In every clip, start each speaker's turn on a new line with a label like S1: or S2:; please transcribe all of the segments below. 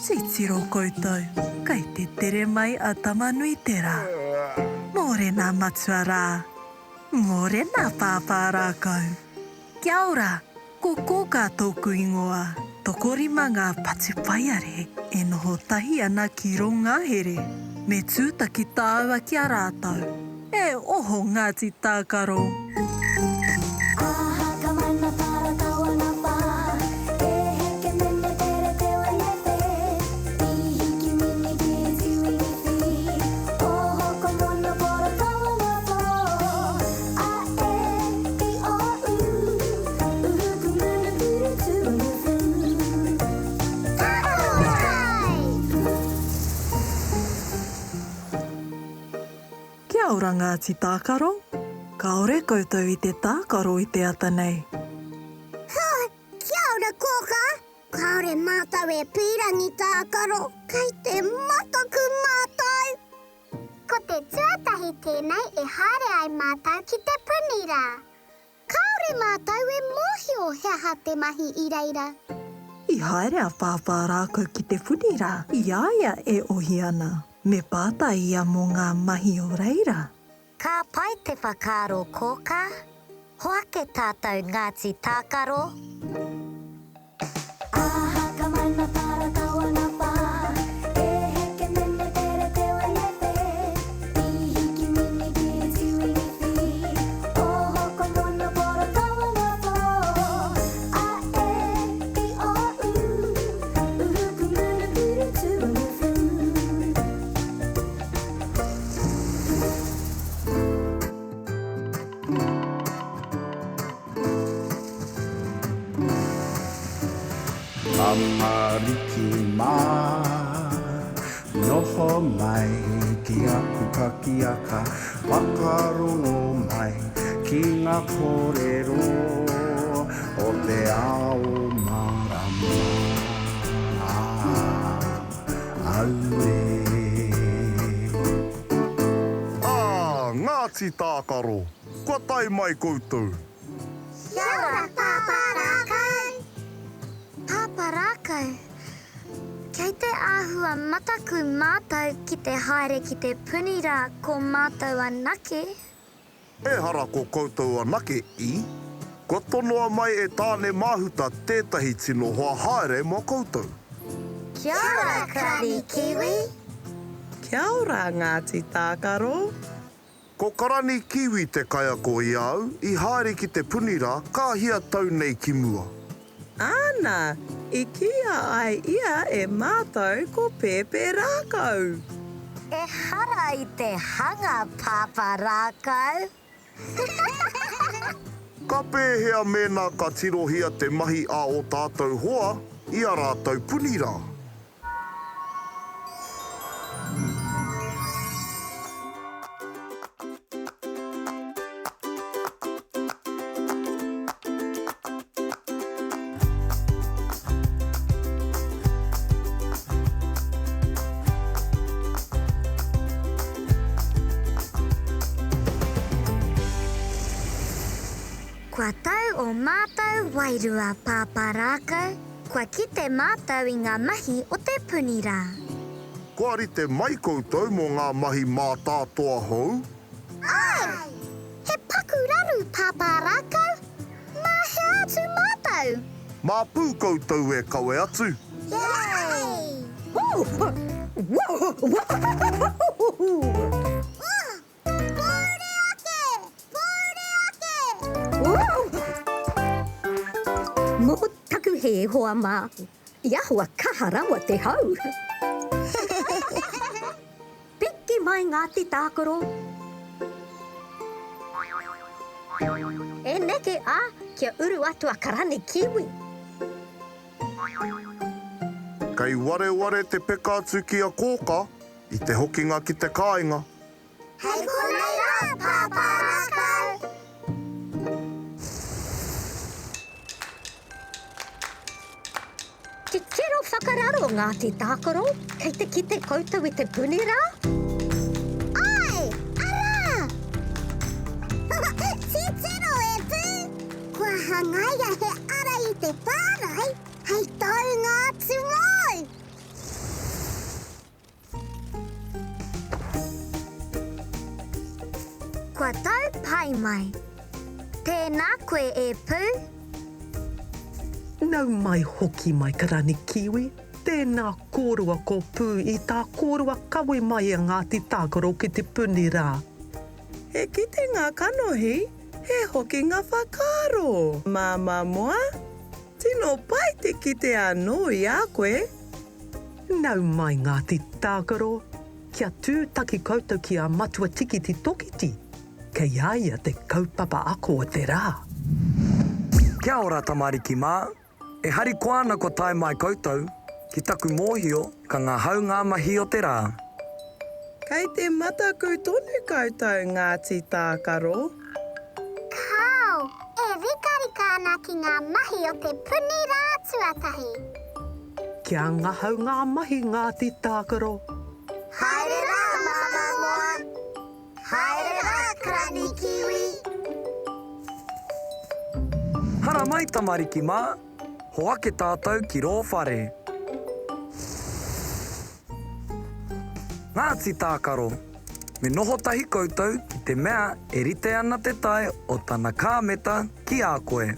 S1: Titiro koutou, kei te tere mai a Tamanuiterā. Mōrena matua rā! Mōrena pāpā rākau! Kia ora! Ko Kōkā tōku ingoa. Tokorima ngā patupaiarehe e noho tahi ana ki rō ngahere. Me tūtaki tāua ki a rātou. E oho Ngāti Tākaro!
S2: A, E, I, O, U, U, Ku, Mu, Nu, Ru, Tu, U, Fu.
S1: Kia ora Ngāti Tākaro. Kāore koutou i te tākaro i te ata nei.
S2: Ha! Kia ora Kōkā! Kāore mātou e pīrangi tākaro, kei te mataku mātou! Ko te tuatahi tēnei e haere ai mātou ki te puni rā. Kāore mātou e mōhio he aha te mahi i reira.
S1: I haere a Pāpā Rākau ki te puni rā i a ia e ohi ana. Me pātai ia mō ngā mahi o reira.
S3: Ka pai te whakaaro Kōkā. Hoake tātou Ngāti Tākaro.
S4: Tamariki mā, noho mai ki aku pakiaka, whakarongo mai ki ngā kōrero o te ao mārama. Auē.
S5: Ā, Ngāti Tākaro, kua tae mai koutou.
S2: Kia ora Pāpā Rākau! Pāpā Rākau, kei te āhua mataku mātou ki te haere ki te puni rā ko mātou anake.
S5: Ehara ko koutou anake i. Kua tonoa mai e Tāne Māhuta tētahi tino hoa haere mō koutou.
S3: Kia ora Karani Kiwi!
S6: Kia ora Ngāti Tākaro!
S5: Ko Karani Kiwi te kaiako i a au i haere ki te puni rā ka hia tau nei ki mua.
S6: Āna, i kīia ai ia e mātou ko Pēpē Rākau.
S3: Ehara i te hanga papa rākau.
S5: Ka pēhea mēnā ka tirohia te mahi a ō tātou hoa i a rātou puni rā?
S2: Kua tau ō mātou wairua pāpā rākau. Kua kite mātou i ngā mahi o te puni rā.
S5: Kua rite mai koutou mō ngā mahi mātātoa hou?
S2: Āe! He paku raru Pāpā Rākau! Mā hea atu mātou?
S5: Mā Pū koutou e kawe atu!
S2: Yay! Pōuri ake! Pōuri ake!
S7: Mō taku hē, hoa mā, i ahua kaha rawa te hau. Piki mai Ngāti Tākaro. E neke a kia uru atu a Karani Kiwi.
S5: Kei wareware te peka atu ki a Kōka i te hokinga ki te kāinga.
S2: Hei konei rā, Pāpā Rākau!
S7: Titiro whakararo Ngāti Tākaro, kei te kite koutou i te puni rā?
S2: Āe, arā! Titiro e Pū! Kua hangaia he ara i te pārae hei taunga atu māu! Kua tau pai mai. Tēnā koe e Pū.
S8: Nau mai hoki mai Karani Kiwi, tēnā kōrua ko Pū i tā kōrua kawe mai a Ngāti Tākaro ki te puni rā.
S6: He kitenga kanohi, he hokinga whakaaro. Māmā Moa, tino pai te kite anō i a koe.
S8: Nau mai Ngāti Tākaro, Kia tūtaki koutou ki a Matua Tikiti Tokiti, kei a ia te kaupapa ako o te rā.
S9: Kia ora tamariki mā, e harikoa ana kua tae mai koutou, ki taku mōhio ka ngahau ngā mahi o te rā.
S6: Kei te mataku tonu koutou Ngāti Tākaro.
S2: Kāo, e rikarika ana ki ngā mahi o te puni rā tuatahi.
S8: Kia ngahau ngā mahi Ngāti Tākaro.
S2: Haere rā Māmā Moa! Haere rā Karani Kiwi!
S9: Haramai tamariki mā, hoake tātou ki rō whare. Ngāti Tākaro, Me noho tahi koutou ki te mea e rite ana te tae o tana kāmeta ki a koe.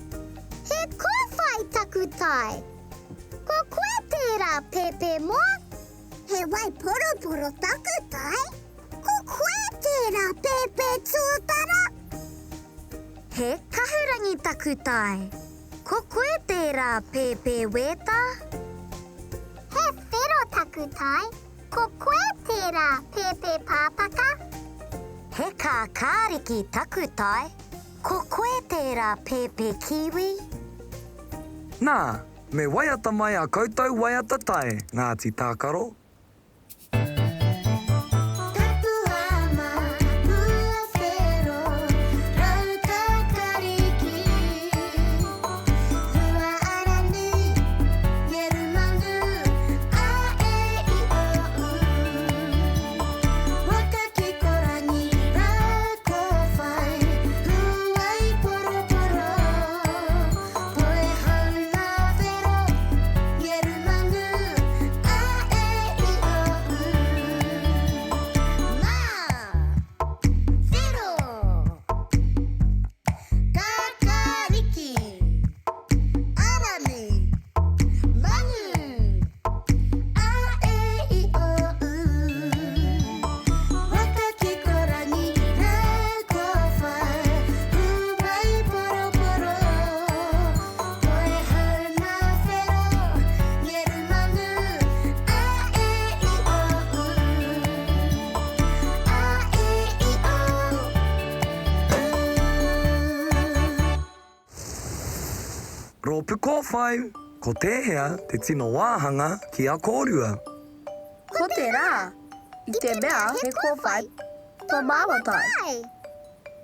S2: He kōwhai taku tae. Ko koe tērā, Pēpē Moa. He waiporoporo taku tae. Ko koe tērā, Pēpē Tōtara. He kahurangi taku tae. Ko koe tērā, Pēpē Wētā. He whero taku tae. Ko koe tērā, Pēpē Pāpaka? He kākāriki taku tae. Ko koe tērā, Pēpē Kiwi?
S9: Nā, me waiata mai a koutou waiata tae, Ngāti Tākaro. Rōpū Kōwhai, Ko tēhea te tino wāhanga ki a kōrua?
S10: Ko te rā, i te mea he kōwhai tō māua tae.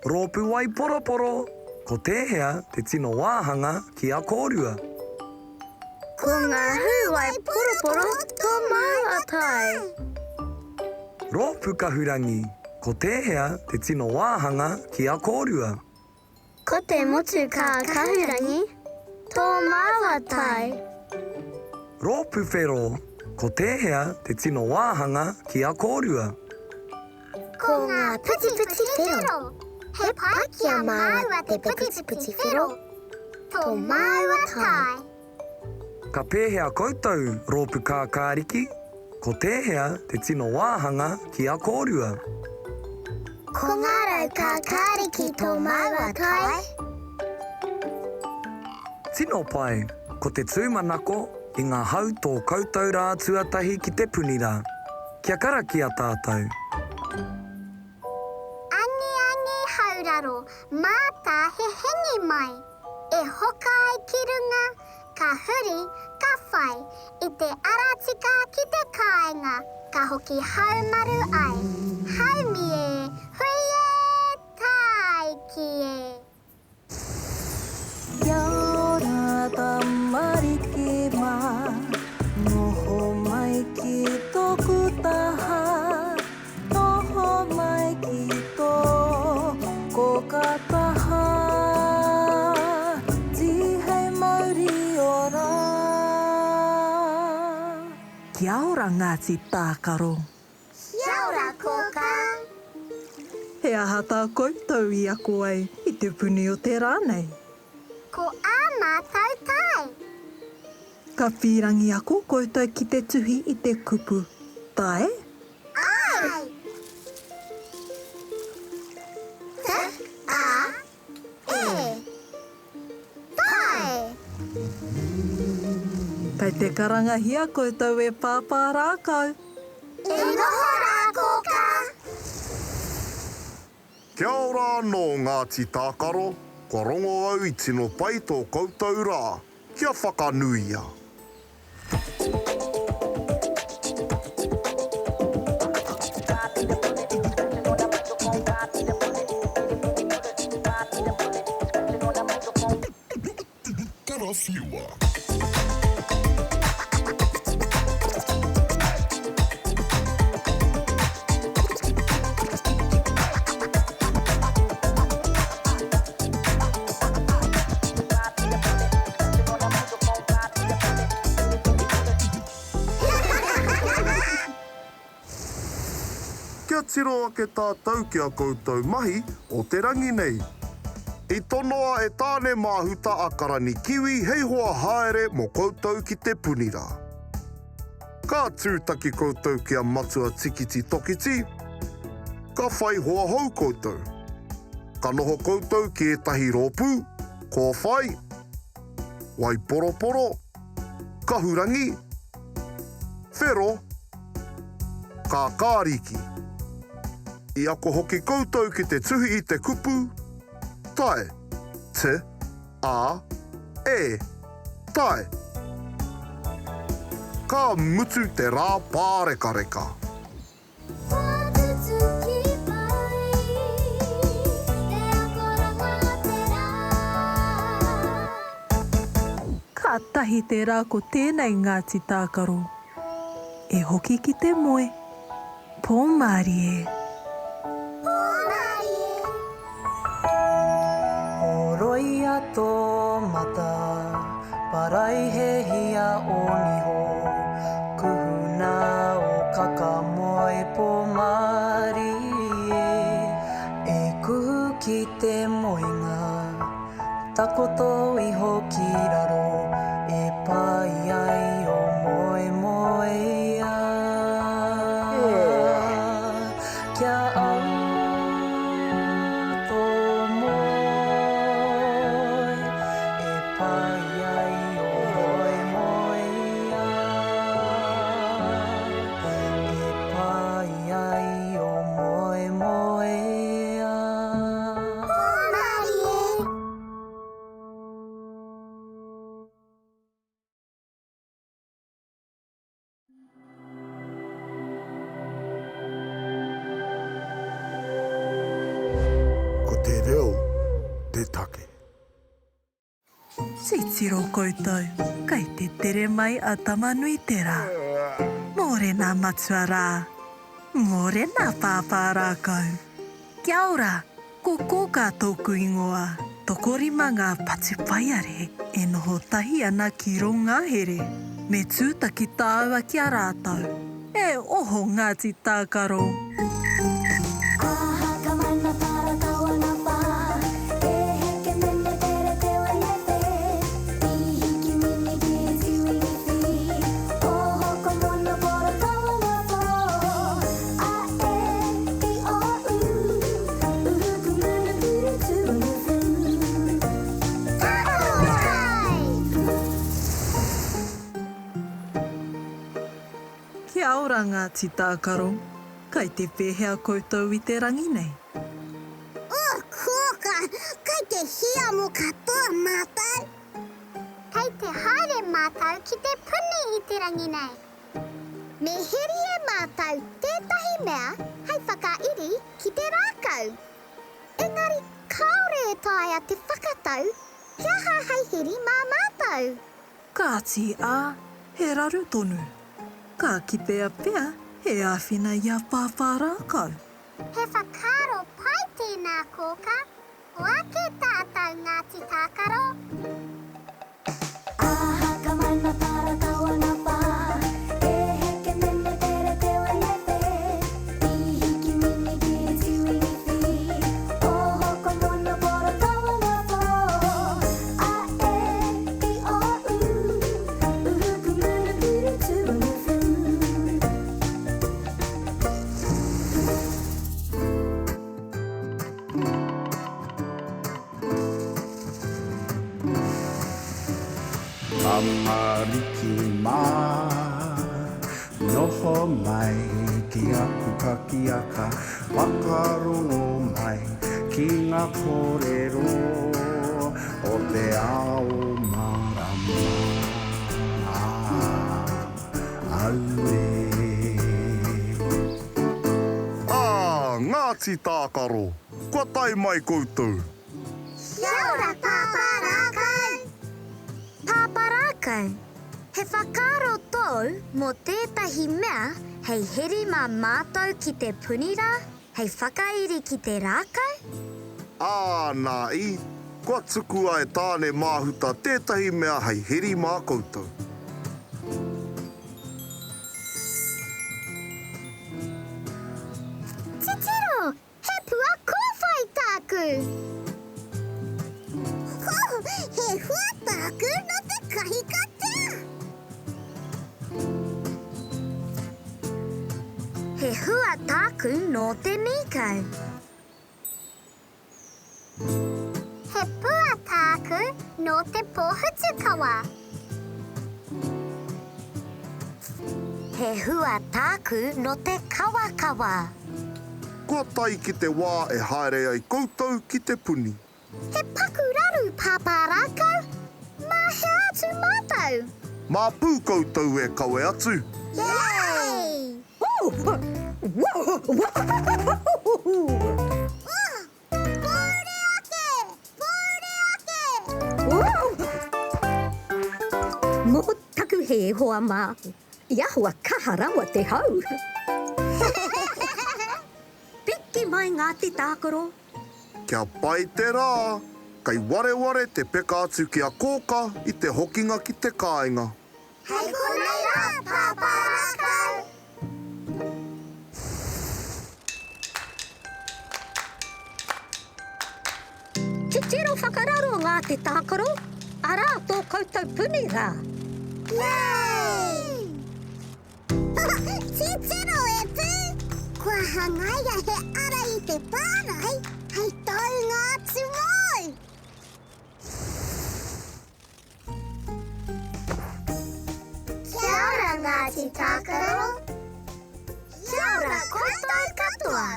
S9: Rōpū Waiporoporo, Ko tēhea te tino wāhanga ki a kōrua?
S2: Ko ngā hūwai poroporo tō māua tae.
S9: Rōpū Kahurangi, Ko tēhea te tino wāhanga ki a kōrua?
S2: Ko te motu kākahurangi tō māua tae.
S9: Rōpū Whero, Ko tēhea te tino wāhanga ki a kōrua?
S2: Ko ngā putiputi whero. He pai ki a māua te putiputi whero, tō māua tae.
S9: Ka pēhea koutou, Rōpū Kākāriki? Ko tēhea te tino wāhanga ki a kōrua?
S2: Ko ngā rau kākāriki tō māua tae.
S9: Tino pai! Ko te tūmanako, i ngā hau tō koutou rā tuatahi ki te puni rā. Kia karakia tātou.
S2: Angiangi hauraro, mātā he hengi mai. E hoka ai ki runga, ka huri, ka whai, i te ara tika ki te kāinga, ka hoki haumaru ai. Haumi e, hui e, tāiki e.
S1: Kia ora tamariki mā, noho mai ki tōku taha. Noho mai ki tō kōkā taha, Tīhei mauri ora. Kia ora Ngāti Tākaro.
S2: Kia ora kōkā.
S1: He aha tā koutou i ako ai i te puni o te rā nei?
S2: Ko ā mātou tae.
S1: Ka pīrangi ako koutou ki te tuhi i te kupu tae?
S2: Āe! T, A, E. Tae!
S1: Kei te karangahia koutou e Pāpā Rākau.
S2: E noho rā Kōkā!
S5: Kia ora anō Ngāti Tākaro, kua rongo au i tino pai tō koutou rā, kia whakanuia.
S11: Karawhiua.
S5: Kia tiro ake tātou ki a koutou mahi o te rangi nei. I tonoa e Tāne Māhuta a Karani Kiwi hei hoa haere mō koutou ki te puni rā. Ka tūtaki koutou ki a Matua Tikiti Tokiti, ka whai hoa hou koutou. Ka noho koutou ki ētahi rōpū, kōwhai, waiporoporo, kahurangi, whero, kākāriki. I ako hoki koutou ki te tuhi i te kupu, tae, t, a, e, tae. Ka mutu te rā pārekareka.
S1: Kātahi te rā ko tēnei Ngāti Tākaro. E hoki ki te moe. Pō mārie.
S2: Pō mārie.
S12: Horoia tō mata, paraihehia ō niho, kuhuna ō kaka moe pō mārie, e kuhu ki te moenga, takoto iho ki raro, e pai ai ō moemoeā. Kia au tō moe, e pai ai ō moemoeā. E pai ai ō moemoeā.
S2: Hōmarie!
S11: Ko te reo te take.
S1: Titiro koutou, kei te tere mai a Tamanuiterā. Mōrena matua rā. Mōrena pāpā rākau. Kia ora, ko Kōkā tōku ingoa. Tokorima ngā patupaiarehe e noho tahi ana ki rō ngahere. Me tūtaki tāua ki a rātou. E oho Ngāti Tākaro! Kia ora Ngāti Tākaro, kai te pēhea koutou i te rangi nei?
S2: Oh, kōka, kai te hiamo katoa mātou. Kei te haere mātou ki te puni i te rangi nei. Me heri e mātou tētahi mea hei whakairi ki te rākau. Engari kāore e taea te whakatau he aha hei heri mā mātou.
S1: Kāti ā, he raru tonu. Ka kitea pea he āwhina i a Pāpā Rākau.
S2: He whakaaro pai tēnā kōka, Hoake tātou Ngāti Tākaro.
S4: Tamariki mā, noho mai ki aku pakiaka, whakarongo mai ki ngā kōrero o te ao mārama. Auē.
S5: Ā, Ngāti Tākaro, kua tae mai koutou.
S2: Kia ora Pāpā Rākau!
S3: Pāpā Rākau, he whakaaro tōu mō tētahi mea hei heri mā mātou ki te puni rā, hei whakairi ki te rākau?
S5: Ā, nā i, kua tukua e Tāne Māhuta tētahi mea hei heri mā koutou.
S2: Titiro! He pua kōwhai tāku! Oh, he hua tāku nō te kahikatea!
S3: He hua tāku nō te nīkau.
S2: He pua tāku nō te pōhutukawa.
S3: He hua tāku nō te kawakawa.
S5: Kua tae ki te wā e haere ai koutou ki te puni.
S2: He paku raru Pāpā Rākau, mā hea atu mātou?
S5: Mā Pū koutou e kawe atu.
S2: Yay! Pōuri ake! Pōuri ake!
S7: Mō taku hē, hoa mā, i ahua kaha rawa te hau. Piki mai Ngāti Tākaro.
S5: Kia pai te rā, kei wareware te peka atu ki a Kōka i te hokinga ki te kāinga.
S2: Hei konei rā, Pāpā Rākau!
S7: Titiro whakararo ngā te tākaro, arā tō koutou puni rā.
S2: Yay! Titiro e Pū! Kua hangaia he ara i te pārae hei taunga atu mōu! Kia ora Ngāti Tākaro! Kia ora koutou katoa!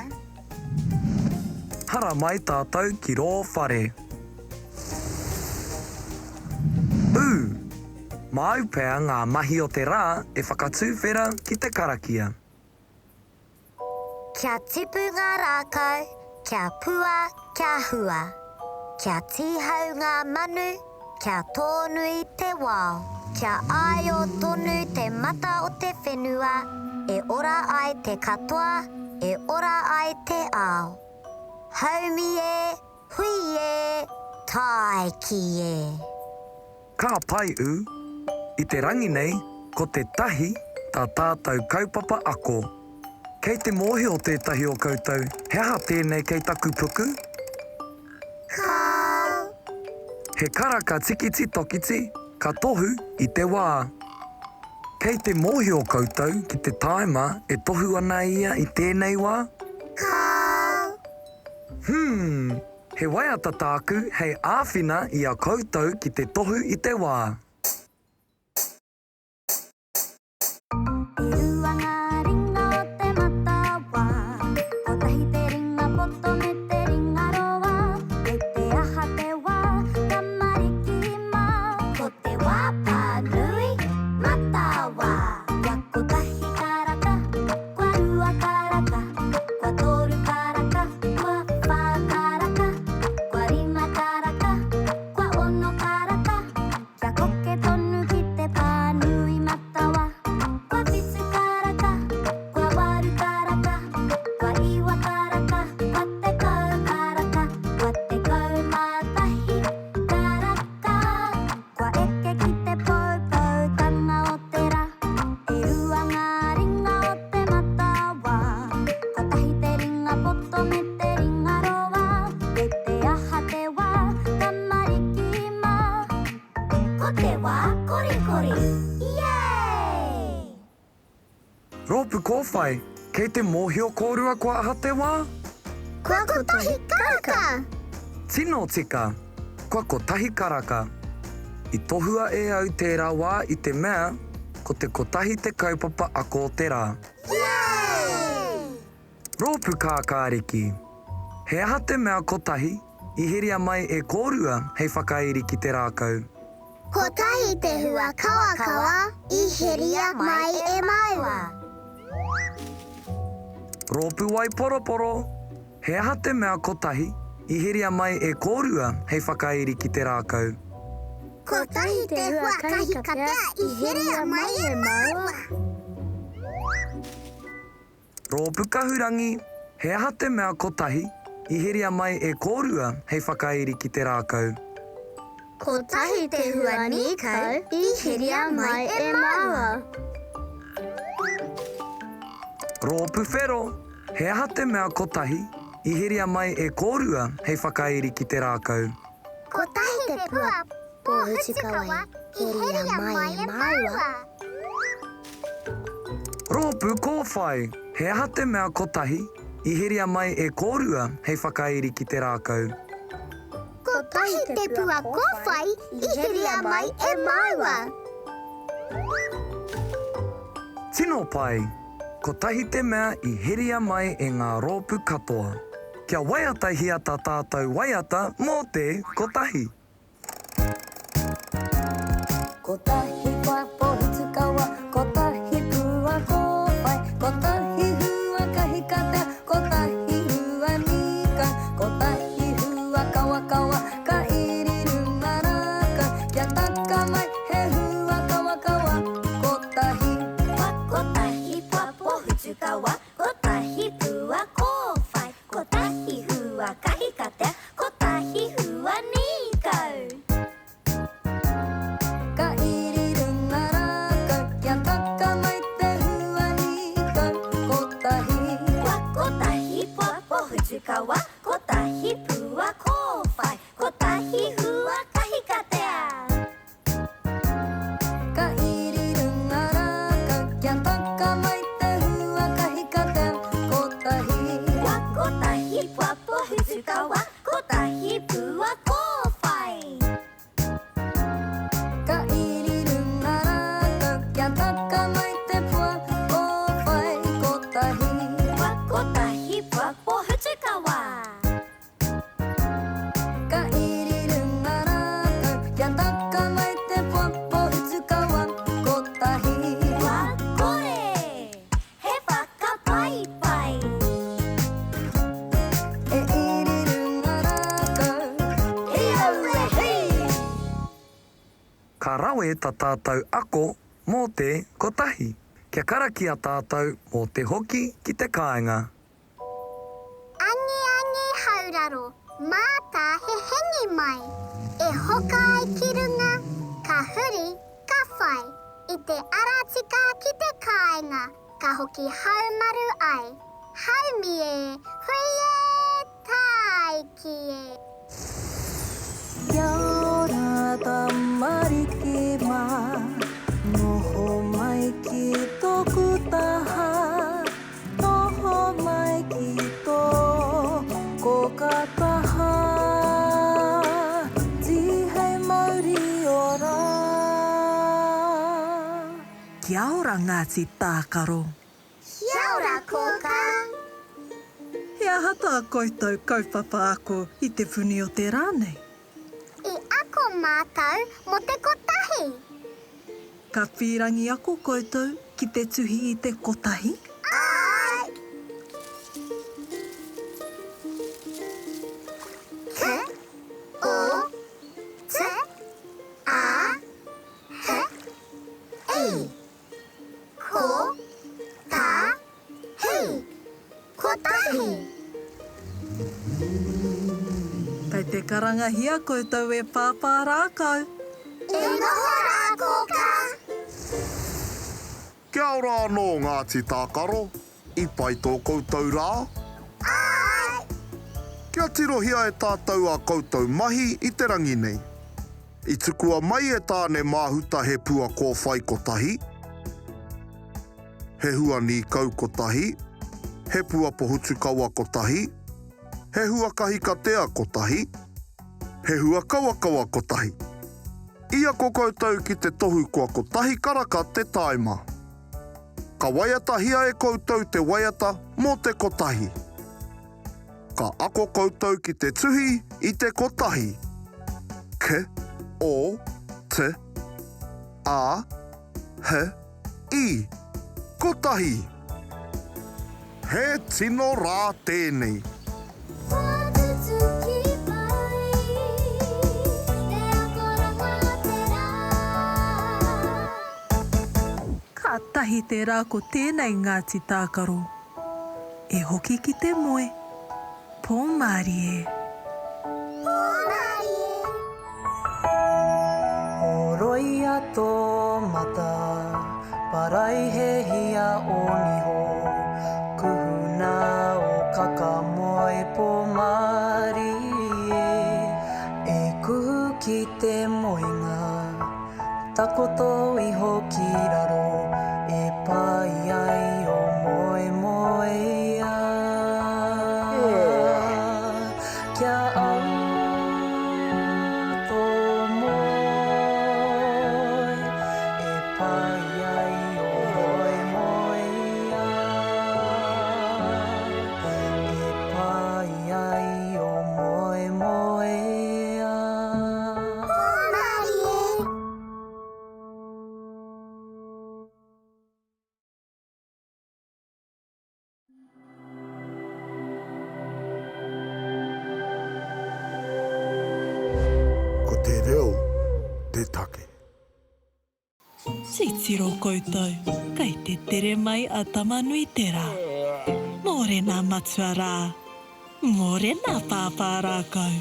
S9: Haramai tātou ki rō whare. Ū! Māu pea ngā mahi o te rā e whakatuwhera ki te karakia.
S3: Kia tipu ngā rākau, kia pua, kia hua. Kia tīhau ngā manu, kia tōnui te wao. Kia āio tonu te mata o te whenua, e ora ai te katoa, e ora ai te ao. Haumi e, hui e, tāiki e.
S9: Ka pai ū. I te rangi nei, ko te tahi tā tātou kaupapa ako. Kei te mōhio tētahi o koutou he aha tēnei kei taku puku?
S2: Kāo.
S9: He karaka tikiti tokiti ka tohu i te wā. Kei te mōhio koutou ki te tāima e tohu ana ia i tēnei wā?
S2: Kāo.
S9: Hmm! He waiata tāku hei āwhina i a koutou ki te tohu i te wā.
S3: E rua ngā ringa o te matawa, kotahi te ringa poto me te ringa roa, kei te aha te wā, tamariki mā. Ko te wā pānui matawa. Kua kotahi karaka, Kua rua karaka, kua toru karaka, kua whā karaka, kua rima karaka, kua ono karaka, kia koke tonu ki te pānui matawa. Kua whitu karaka, kua waru karaka, kua iwa karaka, kua tekau karaka, kua 11 karaka. Kua eke ki te poupoutanga o te ra, e rua ngā ringa o te matawa. Kotahi te ringa poto me te ringa roa, kei te aha te wā, tamariki mā. Ko te wā korikori, yay!
S9: Rōpū Kōwhai, kei te mōhio kōrua kua aha te wā?
S2: Kua kotahi karaka!
S9: Tino tika! Kua kotahi karaka. I tohua e au tērā wā i te mea, ko te kotahi te kaupapa ako o te rā. Rōpū Kākāriki He aha te mea kotahi i heria mai e kōrua hei whakairi ki te rākau?
S2: Kotahi te hua kawakawa i heria mai e māua.
S9: Rōpū Waiporoporo He aha te mea kotahi i heria mai e kōrua hei whakairi ki te rākau?
S2: Kotahi te hua kahikatea i heria mai e māua.
S9: Rōpū Kahurangi, He aha te mea kotahi i heria mai e kōrua hei whakairi ki te rākau?
S2: Kotahi te hua nīkau i heria mai e māua.
S9: Rōpū Whero, He aha te mea kotahi i heria mai e kōrua hei whakairi ki te rākau?
S2: Kotahi te pua pōhutukawa i heria mai e māua.
S9: Rōpū Kōwhai, He aha te mea kotahi i heria mai e kōrua hei whakairi ki te rākau?
S2: Kotahi te pua kōwhai i heria mai e māua.
S9: Tino pai! Kotahi te mea i heria mai e ngā rōpū katoa. Kia waiatahia tā tātou waiata mō te kotahi.
S3: Kotahi pua pohutukawa, kotahi pua kōwhai, kotahi hua kahikatea, kotahi hua nīkau, kotahi hua kawakawa, ka iri runga rākau, kia taka mai he hua kawakawa, kotahi.
S13: Pua kotahi pua pohutukawa, kotahi pua kōwhai, kotahi hua kahikatea, kotahi hua nīkau.
S3: Ka iri runga rākau, kia taka mai te hua nīkau, kotahi.
S13: Pua kotahi pua pohutukawa, kotahi pua kōwhai, kotahi hua kahikatea.
S3: Ka iri runga rākau, kia taka mai te hua kahikatea, kotahi.
S13: Pua kotahi pua pohutukawa, kotahi pua kōwhai.
S3: Ka iri runga rākau, kia taka mai te pua kōwhai, kotahi.
S13: Pua kotahi pua pohutukawa.
S3: Ka iri runga rākau, kia taka mai te pua pohutukawa, kotahi.
S13: Kua kore, he whakapaipai.
S3: E iri runga rākau,
S13: hi aue hi!
S9: Ka rawe ta tātou ako mō te kotahi. Kia karakia tātou mō te hoki ki te kāinga.
S2: Angiangi hauraro, mātā he hengi mai. E hoka ai ki runga, ka huri, ka whai. I te ara tika ki te kāinga, ka hoki haumaru ai. Haumi e, hui e, tāiki e.
S12: Kia ora tamariki mā, noho mai ki tōku taha. Noho mai ki tō koka taha, Tihei mauri ora.
S1: Kia ora Ngāti Tākaro.
S2: Kia ora Kōkā.
S1: He aha tā koutou kaupapa ako i te puni o te rā nei?
S2: I ako mātou mō te kotahi.
S1: Ka pīrangi ako koutou ki te tuhi i te kotahi?
S2: Āe! K O T A H I Ko Ta Hi! Kotahi!
S1: Kei te karangahia koutou e Pāpā Rākau.
S2: E noho rā Kōkā!
S5: Kia ora anō Ngāti Tākaro, i pai tō koutou rā?
S2: Āe!
S5: Kia tirohia e tātou ā koutou mahi i te rangi nei. I tukua mai e Tāne Māhuta he pua kōwhai kotahi, he hua nīkau kotahi, he pua pohutukawa kotahi, he hua kahikatea kotahi, he hua kawakawa kotahi. I ako koutou ki te tohu kua kotahi karaka te taima. Ka waiatahia e koutou te waiata mō te kotahi. Ka ako koutou ki te tuhi i te kotahi. K, O, T, A, H, I. Kotahi! He tino rā tēnei.
S1: Kātahi te rā ko tēnei Ngāti Tākaro. E hoki ki te moe. Pō mārie.
S2: Pō mārie.
S12: Horoia tō mata, paraihehia ō niho, kuhuna ō kakamoe pō mārie, e kuhu ki te moenga, takoto iho ki raro, e pai ai ō moemoeā. Kia au tō moe, e pai ai ō moemoeā. E pai ai ō moemoeā.
S2: Hōmarie!
S11: Ko te reo te take.
S1: Titiro koutou, kei te tere mai a Tamanuiterā. Mōrena matua rā. Mōrena pāpā rākau.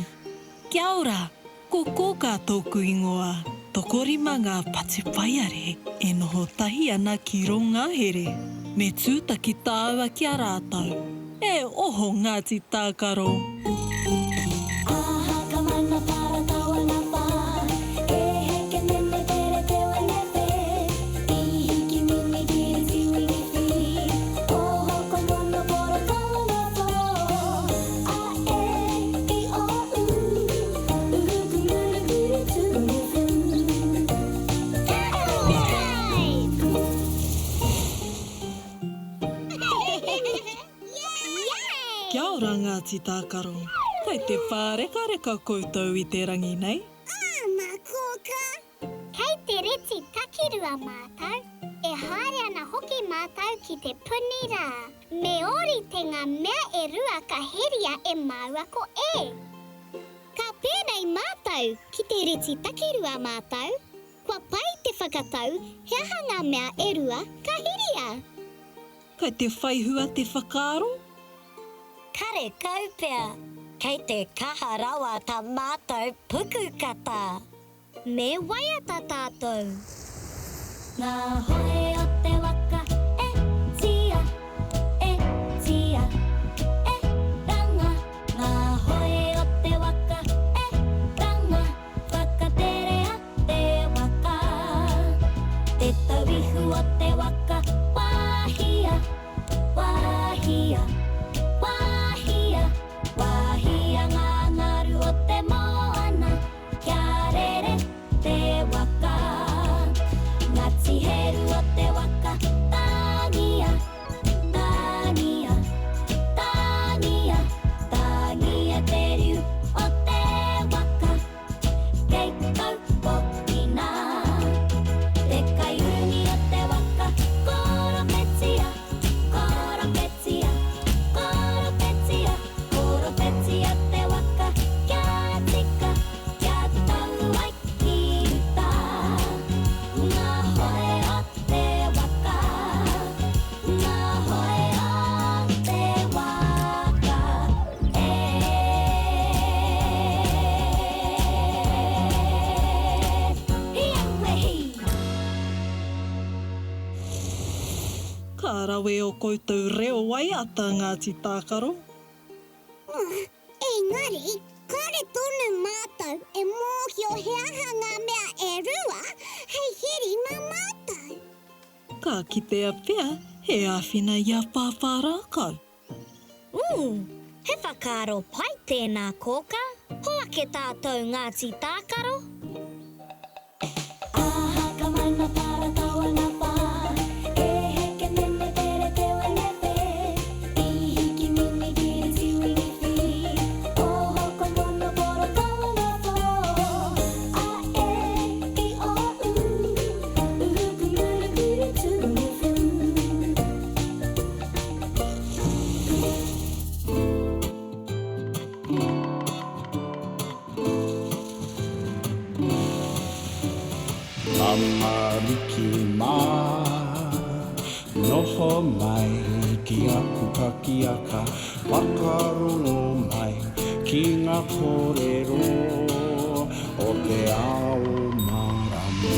S1: Kia ora, Ko Kōkā tōku ingoa. Tokorima ngā patupaiarehe e noho tahi ana ki rō ngahere. Me tūtaki tāua ki a rātou. E oho Ngāti Tākaro! Kia ora Ngāti Tākaro. Kei te pārekareka koutou i te rangi nei?
S2: Āna, kōkā. Kei te reti takirua mātou, e haere ana hoki mātou ki te puni rā. Me ōrite ngā mea e rua ka heria e māua ko E. Ka pēnei mātou, ki te reti takirua mātou, kua pai te whakatau he aha ngā mea e rua ka heria.
S1: Kei te whaihua te whakaaro?
S3: Karekau pea, kei te kaha rawa ta mātou pukukata.
S2: Me waiata tātou.
S3: Ngā hoe o te waka e tia, e tia, e ranga. Ngā hoe o te waka e ranga, whakaterea te waka. Te tauihu o te waka, wāhia, wāhia, wāhia, wāhia ngā ngaru o te moana. Kia rere te waka. Ngati Heru o te waka. Tangia, tangia, tangia, tangia te riu o te waka. Kei taupokina te kaiurungi o te waka. Koropetia, koropetia, koropetia. Koropetia te waka kia tika, kia tau ai ki uta. Ngā hoe o te waka, ngā hoe o te waka e. Hi aue hi!
S1: Ka rawe o koutou reo waiata Ngāti Tākaro.
S2: Engari, kāre tonu mātou e mōhio he aha ngā mea e rua hei heri mā mātou.
S1: Ka kitea pea he āwhina i a Pāpā Rākau.
S3: Ū, he whakaaro pai tēnā, Kōkā. Hoake tātou Ngāti Tākaro.
S4: Noho mai ki aku pakiaka, whakarongo mai ki ngā kōrero o te ao mārama.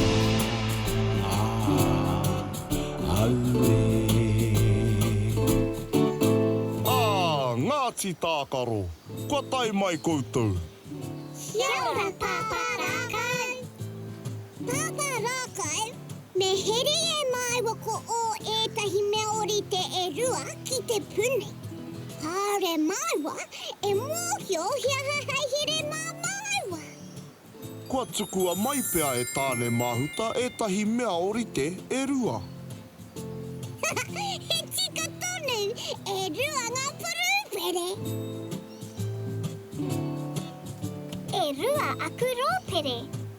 S4: Auē.
S5: Ā, Ngāti Tākaro, kua tae mai koutou.
S2: Kia ora Pāpā Rākau! Pāpā Rākau, me here e māua ko ō ētahi mea ōrite e rua ki te puni. Kāore māua e mōhio he aha hei here mā māua.
S5: Kua tukua mai pea e Tāne Māhuta ētahi mea ōrite e rua.
S2: He tika tonu, e rua ngā purūpere. E rua aku rōpere,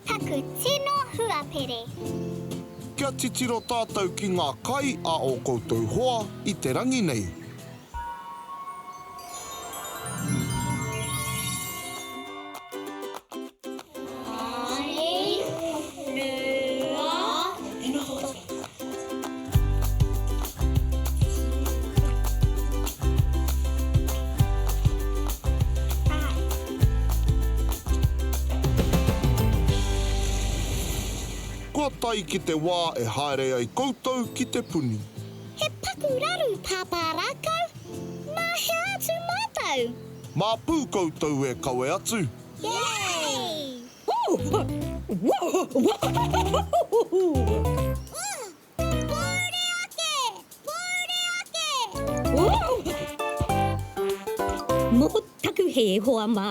S2: taku tino huapere.
S5: Kia titiro tātou ki ngā kai a ō koutou hoa i te rangi nei. Kua tae ki te wā e haere ai koutou ki te puni.
S2: He paku raru, Pāpā Rākau. Mā hea atu mātou?
S5: Mā Pū koutou e kawe atu.
S2: Yay! Pōuri ake! Pōuri ake!
S7: Mō taku hē, hoa mā,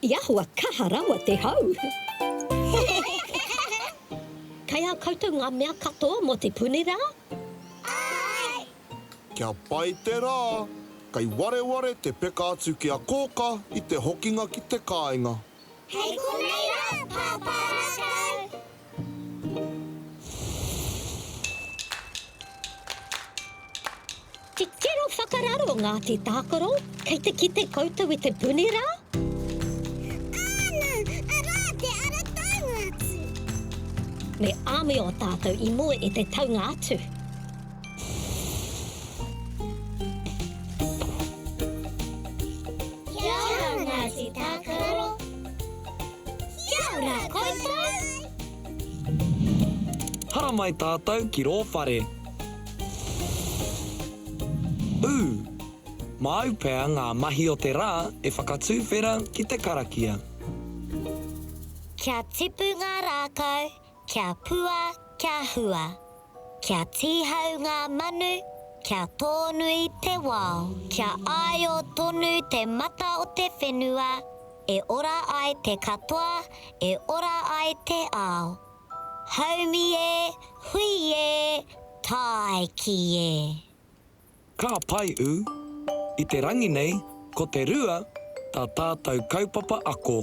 S7: i ahua kaha rawa te hau. Kei a koutou ngā mea katoa mō te puni rā?
S2: Āe!
S5: Kia pai te rā, kei wareware te peka atu ki a Kōka i te hokinga ki te kāinga.
S2: Hei konei rā, Pāpā Rākau!
S7: Titiro whakararo Ngāti Tākaro, kei te kite koutou i te puni rā?
S2: Āna, arā te ara taunga atu!
S7: Me āmio tātou i mua i te taunga atu.
S2: Kia ora Ngāti Tākaro! Kia ora koutou!
S9: Haramai tātou ki rō whare. Ū! Māu pea ngā mahi o te rā e whakatuwhera ki te karakia.
S3: Kia tipu ngā rākau, kia pua, kia hua. Kia tīhau ngā manu, kia tōnui te wao. Kia āio tonu te mata o te whenua, e ora ai te katoa, e ora ai te ao. Haumi e, hui e, tāiki e.
S9: Ka pai ū. I te rangi nei, ko te rua tā tātou kaupapa ako.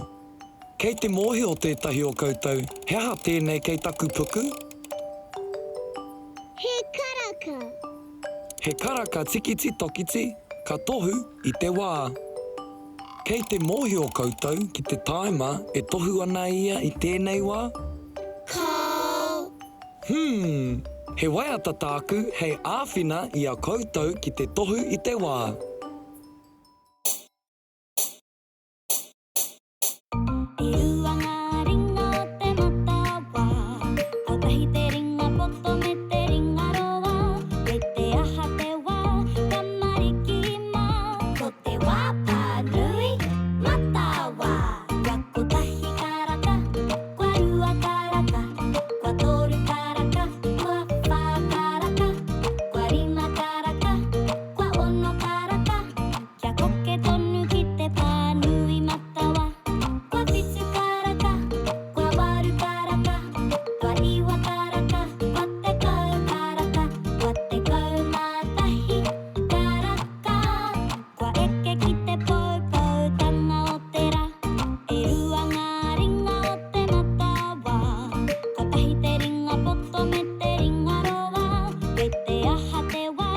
S9: Kei te mōhio tētahi o koutou he aha tēnei kei taku puku?
S2: He karaka.
S9: He karaka tikiti tokiti ka tohu i te wā. Kei te mōhio koutou ki te tāima e tohu ana ia i tēnei wā?
S2: Kāo.
S9: Hmm, he waiata tāku hei āwhina i a koutou ki te tohu i te wā.
S3: E rua ngā ringa o te matawa, kotahi te ringa poto me te ringa roa, kei te aha te wā, tamariki mā. Ko te wā pānui, matawa. Kua kotahi karaka, kua rua karaka, kua toru karaka, kua whā karaka, kua rima karaka, kua ono karaka. Kia koke tonu ki te pānui matawa. Kua whitu karaka, kua waru karaka, kua iwa karaka, kua tekau karaka, kua 11 karaka. Kua eke ki te poupoutanga o te ra. E rua ngā ringa o te matawa. Kotahi te ringa poto me te ringa roa. Kei te aha te wā,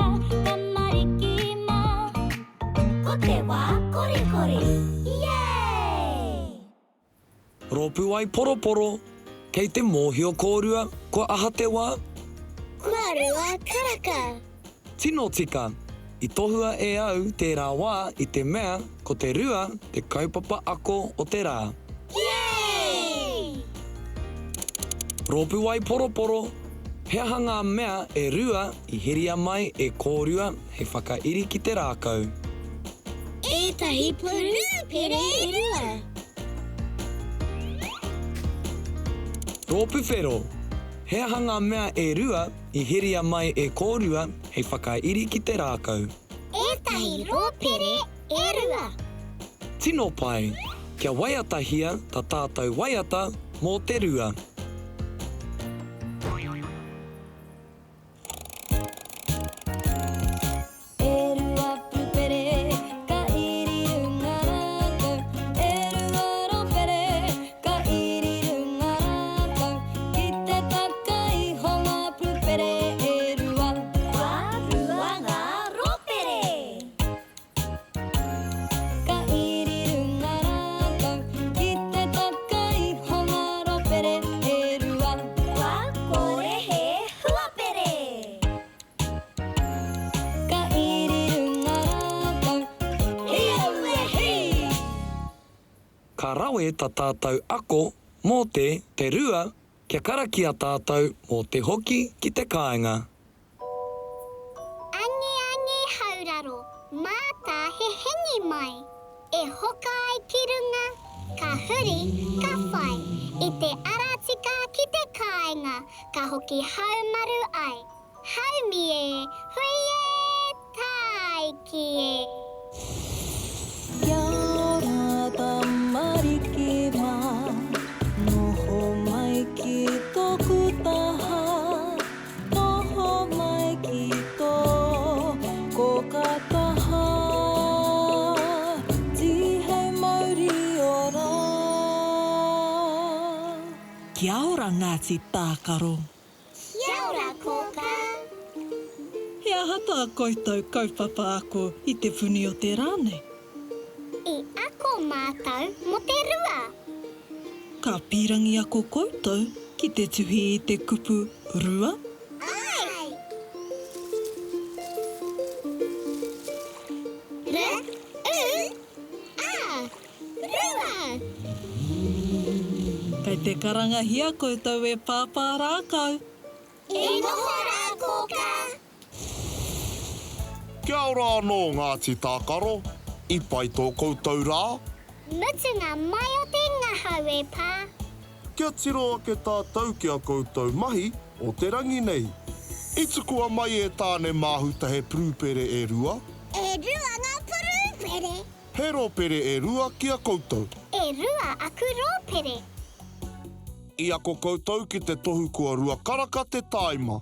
S3: tamariki mā. Ko te wā korikori, Yay!
S9: Rōpū ai poroporo, Kei te mōhio kōrua kua aha te wā?
S2: Kua rua karaka.
S9: Tino tika! I tohua e au tērā wā i te mea ko te rua te kaupapa ako o te rā.
S2: Yay!
S9: Rōpū Waiporoporo, He aha ngā mea e rua i heria mai e kōrua hei whakairi ki te rākau?
S2: Ētahi purūpere e rua.
S9: Rōpū Whero, He aha ngā mea e rua i heria mai e kōrua hei whakairi ki te rākau?
S2: Ētahi rōpere e rua.
S9: Tino pai! Kia waiatahia ta tātou waiata mō te rua.
S3: E rua pūpere, ka iri runga rākau. E rua rōpere, ka iri runga rākau. Ki te taka iho ngā pūpere e rua.
S2: Kua rua ngā rōpere.
S3: Ka iri runga rākau. Ki te taka iho ngā rōpere e rua.
S2: Kua kore he huapere.
S3: Ka iri runga rākau.
S2: Hi aue hi!
S9: Ka rawe ta tātou ako mō te te rua kia karakia tātou mō te hoki ki te kāinga.
S2: Angiangi hauraro, mātā he hengi mai. E hoka ai ki runga, ka huri, ka whai. I te ara tika ki te kāinga, ka hoki haumaru ai. Haumi e, hui e, tāiki e.
S12: Kia ora tamariki mā, noho mai ki tōku taha, noho mai ki tō kōkā taha, tīhei mauri ora.
S1: Kia ora Ngāti Tākaro.
S2: Kia ora kōkā.
S1: He aha tā koutou kaupapa ako i te puni o te rā nei?
S2: I ako mātou mō te rua.
S1: Ka pīrangi ako koutou ki te tuhi i te kupu rua?
S2: Āe! R, U, A. Rua!
S1: Kei te karangahia koutou e Pāpā Rākau.
S2: E noho rā, Kōkā!
S5: Kia ora anō Ngāti Tākaro, i pai tō koutou rā?
S2: Mutunga mai o te ngahau e pā.
S5: Kia tiro ake tātou ki a koutou mahi o te rangi nei. I tukua mai e Tāne Māhuta he purupere e rua.
S2: E rua ngā purupere.
S5: He rōpere e rua ki a koutou.
S2: E rua aku rōpere.
S5: I ako koutou ki te tohu kua rua karaka te tāima.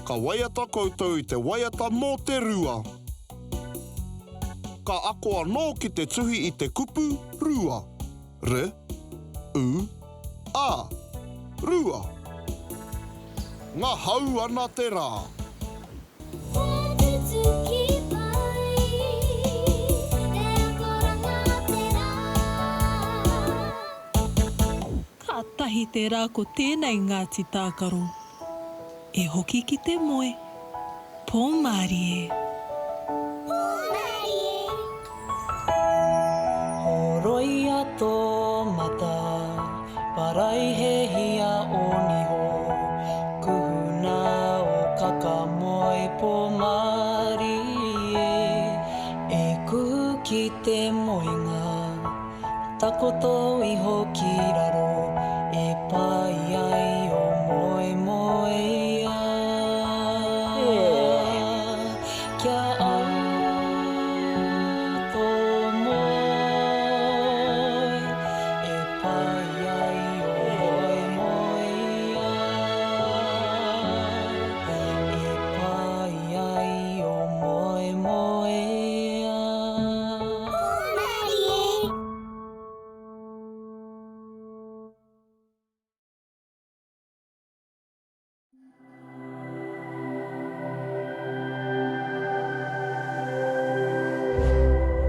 S5: Ka waiata koutou i te waiata mō te rua. Ka ako anō ki te tuhi i te kupu rua. R, U, A. Rua. Ngahau ana te rā.
S1: Kātahi te rā ko tēnei Ngāti Tākaro. E hoki ki te moe. Pō mārie.
S2: Pō mārie.
S12: Horoia tō mata, paraihehia ō niho, kuhuna ō kaka moe pō mārie, e kuhu ki te moenga, takoto iho ki raro, e pai ai ō moemoeā. Kia au tō moe, e pai ai ō moemoeā. E pai ai ō moemoeā.
S2: Hūmarie!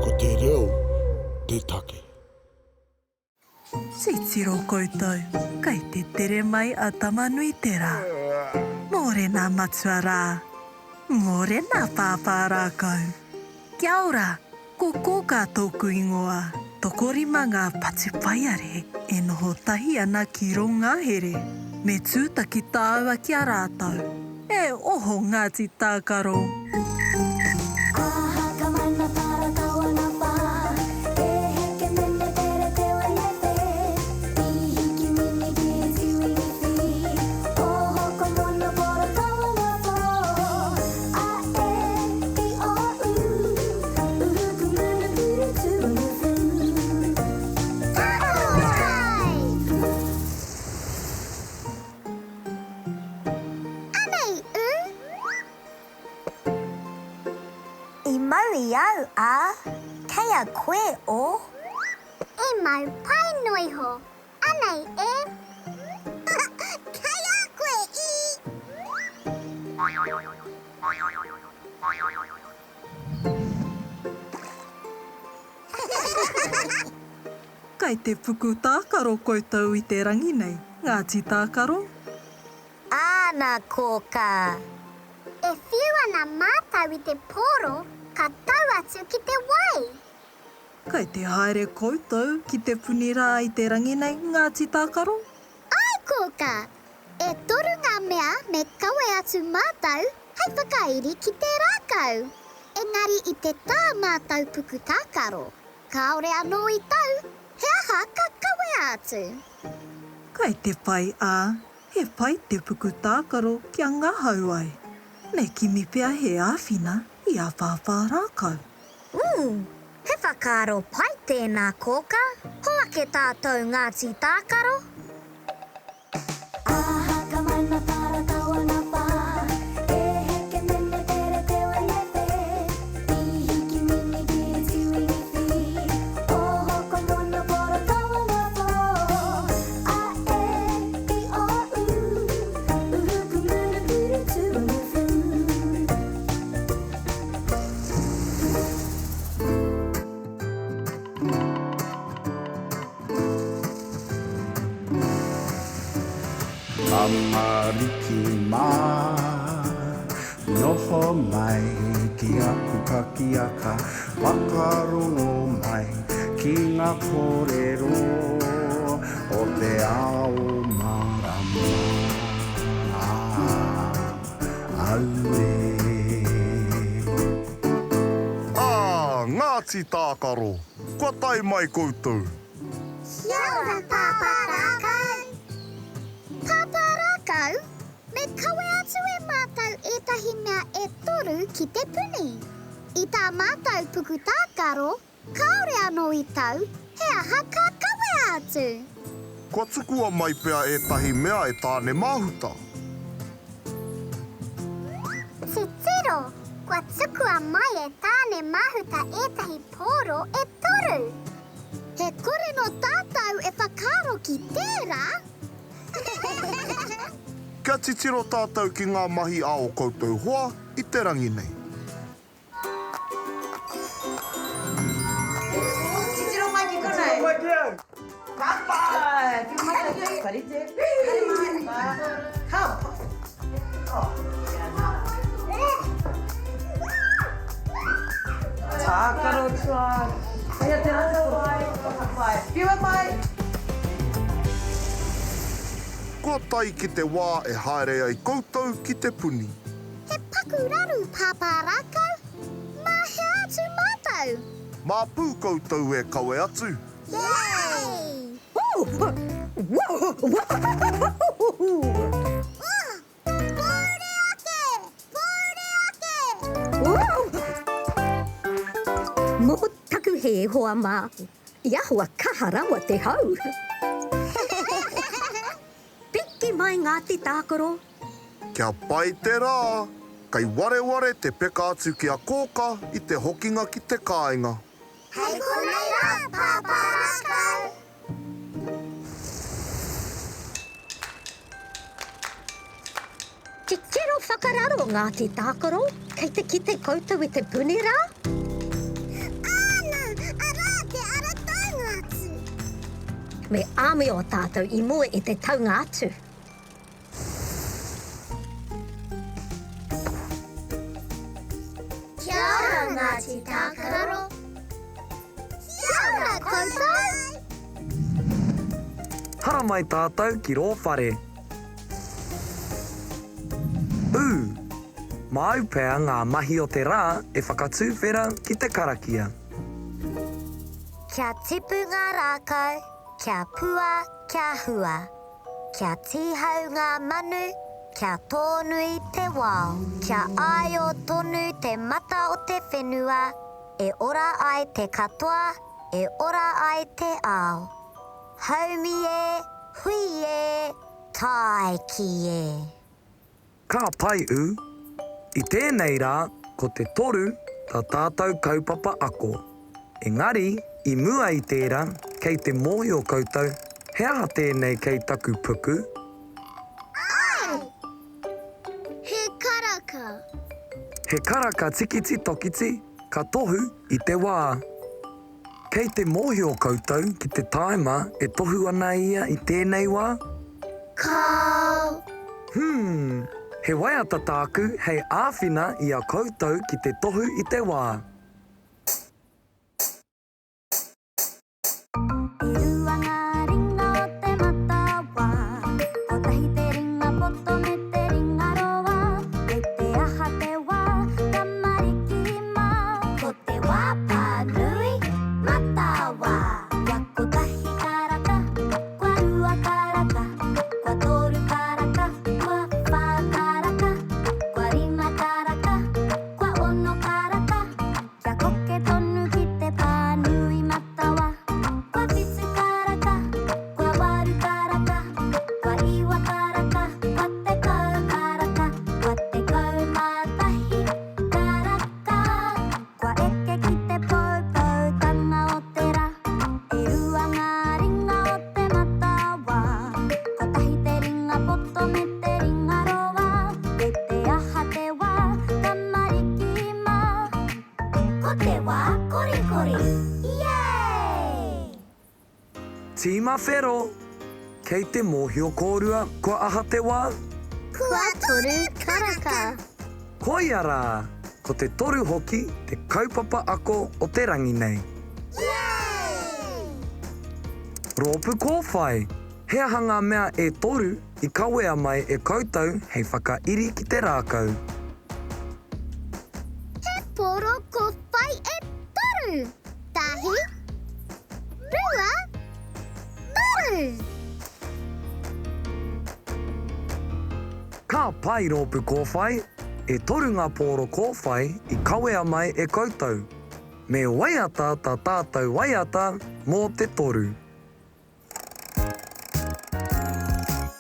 S11: Ko te reo te take.
S1: Titiro koutou, kei te tere mai a Tamanuiterā. Mōrena matua rā. Mōrena Pāpā Rākau. Kia ora, ko Kōkā tōku ingoa. Tokorima ngā patupaiarehe e noho tahi ana ki rō ngahere. Me tūtaki tāua ki a rātou. E oho Ngāti Tākaro!
S2: Anei ū! I mau i au, ā, kei a koe ō. I mau pai noa iho. Anei e. Kei a koe i.
S1: Kai te puku tākaro koutou i te rangi nei, Ngāti Tākaro?
S2: Āna kōkā. E whiu ana mātau i te pōro ka tau atu ki te wai.
S1: Kai te haere koutou ki te puni rā i te rangi nei, Ngāti Tākaro?
S2: Āe kōkā. E toru ngā mea me kawe atu mātau hei whakairi ki te rākau. Engari i te tā mātau puku tākaro, kāore anō i tau he aha ka kawea atu.
S1: Kai te pai ā, he pai te puku tākaro kia ngahau ai. Me kimi pea he āwhina i a Pāpā Rākau.
S2: Ū, he whakaaro pai tēnā kōkā, hoake tātou Ngāti Tākaro.
S4: Tamariki mā, noho mai ki aku pakiaka, whakarongo mai ki ngā kōrero o te ao mārama. Auē.
S5: Ā, Ngāti Tākaro, kua tae mai koutou.
S2: Kia ora Pāpā Rākau! Pāpā Rākau, me kawe atu e mātou ētahi mea e toru ki te puni. I tā mātou puku tākaro, kāore anō i tau he aha ka kawea atu.
S5: Kua tukua mai pea ētahi mea e Tāne Māhuta.
S2: Titiro, kua tukua mai e Tāne Māhuta ētahi pōro e toru. He kore nō tātou e whakaaro ki tērā.
S5: Kia titiro tātou ki ngā mahi a ō koutou hoa i te rangi nei.
S14: Titiro mai ki konei. Titiro mai ki au. Ka pai! Whiu mai ki Ka rite. Haere mai. Ka pai. Oh, kia nā. Tākaro tua. Hei te rata wai. Ka pai. Whiua mai.
S5: Kua tae ki te wā e haere ai koutou ki te puni.
S2: He paku raru Pāpā Rākau, mā hea atu mātou?
S5: Mā pū koutou e kawe atu.
S2: Yay! Pōuri ake! Pōuri ake!
S7: Mō taku hē, hoa mā, i ahua kaha rawa te hau. Piki mai Ngāti Tākaro,
S5: Kia pai te rā, kei wareware te peka atu ki a Kōka i te hokinga ki te kāinga.
S2: Hei konei rā, Pāpā Rākau!
S7: Titiro whakararo Ngāti Tākaro, kei te kite koutou i te puni rā?
S2: Āna, arā te ara taunga atu!
S7: Me āmio tātou i mua i te taunga atu.
S2: Kia ora Ngāti Tākararo. Kia ora koutou!
S9: Haramai tātou ki rō whare. Ū! Māu pea ngā mahi o te rā e whakatuwhera ki te karakia.
S3: Kia tipu ngā rākau, kia pua, kia hua. Kia tīhau ngā manu, kia tōnui te wao. Kia āio tonu te mata o te whenua, e ora ai te katoa, e ora ai te ao. Haumi e, hui e, tāiki e.
S9: Ka pai ū. I tēnei rā, ko te toru tā tātou kaupapa ako. Engari, i mua i tērā, kei te mōhio koutou he aha tēnei kei taku puku?
S2: Āe! He karaka.
S9: He karaka tikiti tokiti ka tohu i te wā. Kei te mōhio koutou ki te tāima e tohu ana ia i tēnei wā?
S2: Kāo.
S9: Hmm, he waiata tāku hei āwhina i a koutou ki te tohu i te wā.
S3: E rua ngā ringa o te matawā, kotahi te ringa poto me te ringa roa, kei te aha te wā, tamariki mā. Ko te wā pānui matawā. Kua kotahi karaka, kua rua karaka, kua toru karaka, kua whā karaka, kua rima karaka, kua ono karaka. Kia koke tonu ki te pānui matawa. Kua whitu karaka, kua waru karaka, kua iwa karaka, kua tekau karaka, kua 11 karaka. Kua eke ki te poupoutanga o te ra. E rua ngā ringa o te matawa. Kotahi te ringa poto me te ringa roa. Kei te aha te wā, tamariki mā. Ko te wā korikori. Yay!
S9: Tīma Whero! Kei te mōhio kōrua kua aha te wā?
S2: Kua toru karaka.
S9: Koia rā! Ko te toru hoki te kaupapa ako o te rangi nei.
S2: Yay!
S9: Rōpū Kōwhai! He aha ngā mea e toru i kawea mai e koutou hei whakairi ki te rākau?
S2: He poro kōwhai e toru! Tahi, rua, toru!
S9: Ka pai rōpū kōwhai, e toru ngā pōro kōwhai i kawea mai e koutou. Me waiata tā tātou waiata mō te toru.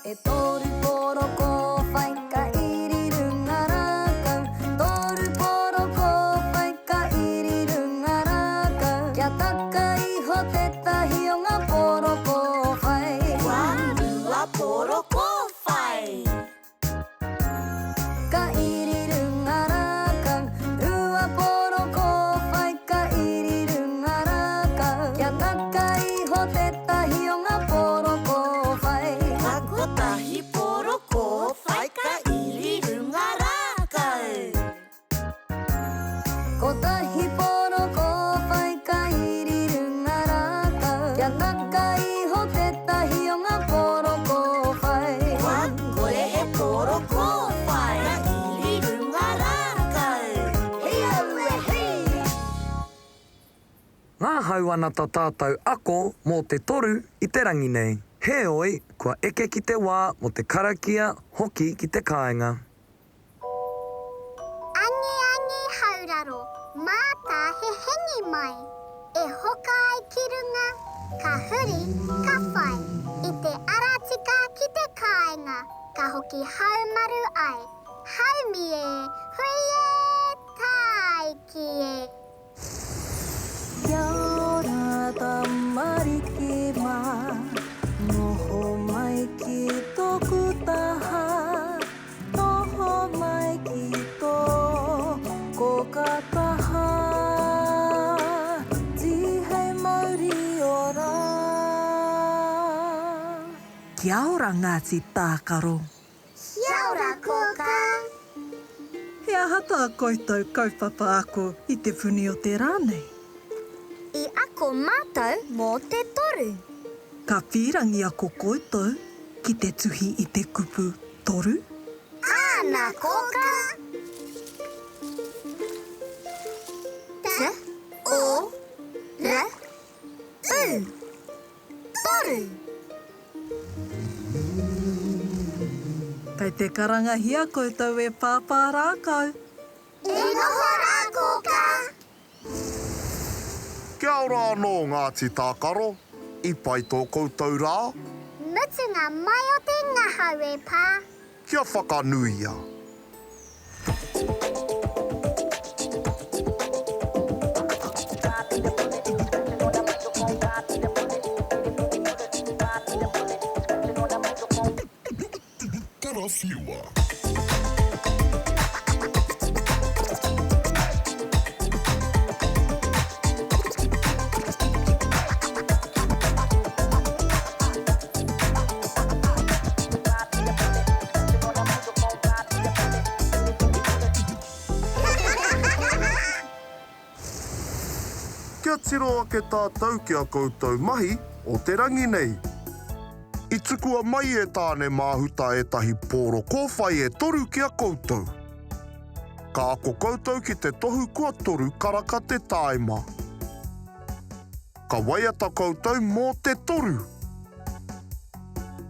S3: E toru poro kōwhai ka iri runga rākau Toru poro kōwhai ka iri runga rākau Kia taka iho tētahi o ngā poro kōwhai.
S13: Kua rua poro kōwhai.
S3: Ka iri runga rākau, rua poro kōwhai ka iri runga rākau. Kia taka iho tētahi o ngā poro kōwhai.
S13: Ka kotahi poro kōwhai ka iri runga rākau.
S3: Kotahi poro kōwhai ka iri runga rākau. Kia taka iho tētahi o ngā poro kōwhai.
S13: Kua kore he poro kōwhai ka iri runga rākau. Hei aue hei!
S9: Ngahau ana ta tātou ako mō te toru i te rangi nei. Heoi, kua eke ki te wā mō te karakia hoki ki te kāinga.
S2: Angiangi hauraro, mātā he hengi mai, E hoka ai ki runga, ka huri, ka whai, I te ara tika ki te kāinga, ka hoki haumaru ai, Haumi e, hui e, tāiki e.
S12: Kia ora tamariki mā, noho mai ki tōku taha, noho mai ki tō kōkā taha, tīhei mauri ora.
S1: Kia ora Ngāti Tākaro.
S2: Kia ora kōkā.
S1: He He aha tā koutou kaupapa ako i te puni o te rā nei?
S2: I ako mātou mō te toru.
S1: Ka pīrangi ako koutou ki te tuhi i te kupu toru?
S2: Āna kōkā. T, O, R, U. Toru.
S1: Kei te karangahia koutou e Pāpā Rākau.
S2: E noho rā kōkā.
S5: Kia ora anō Ngāti Tākaro, i pai tō koutou rā?
S2: Mutunga mai o te ngahau e pā.
S5: Kia whakanuia.
S11: Karawhiua.
S5: Kia tiro ake tātou ki a koutou mahi o te rangi nei. I tukua mai e Tāne Māhuta ētahi pōro kōwhai e toru ki a koutou. Ka ako koutou ki te tohu kua toru karaka te tāima. Ka waiata koutou mō te toru.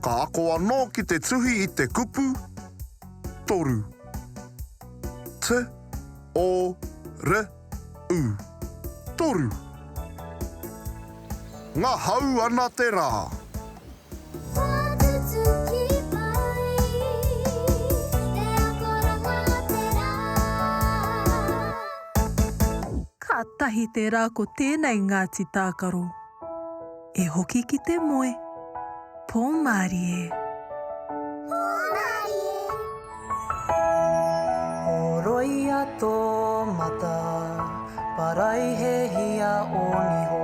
S5: Ka ako anō ki te tuhi i te kupu, toru. T, O, R, U. Toru. Ngahau ana te rā.
S1: Kātahi te rā ko tēnei Ngāti Tākaro. E hoki ki te moe. Pō mārie.
S2: Pō mārie.
S12: Horoia tō mata, paraihehia ō niho,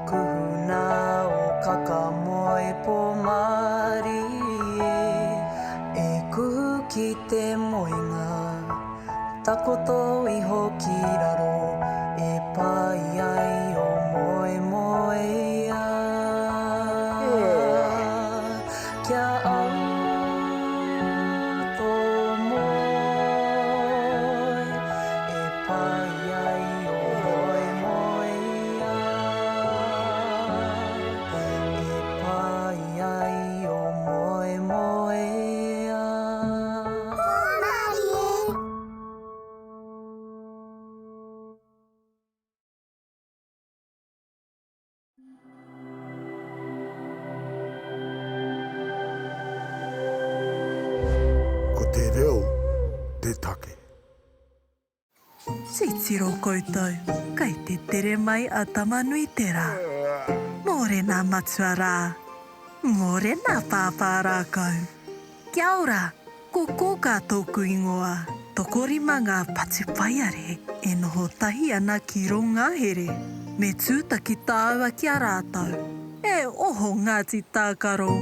S12: kuhuna ō kakamoe pō mārie, e kuhu ki te moenga. Takoto iho ki raro e pai ai o moemoeā. Kia au tō moe e pai ai o moemoeā. E pai ai o moemoeā.
S2: Hōmarie!
S11: Ko te reo te take.
S1: Titiro koutou, kei te tere mai a Tamanuiterā. Mōrena matua rā, mōrena pāpā rākau. Kia ora, ko Kōkā tōku ingoa. Tokorima ngā patupaiare e noho tahi ana ki rō ngahere. Me tūtaki tāua ki a rātou. E oho Ngāti Tākaro!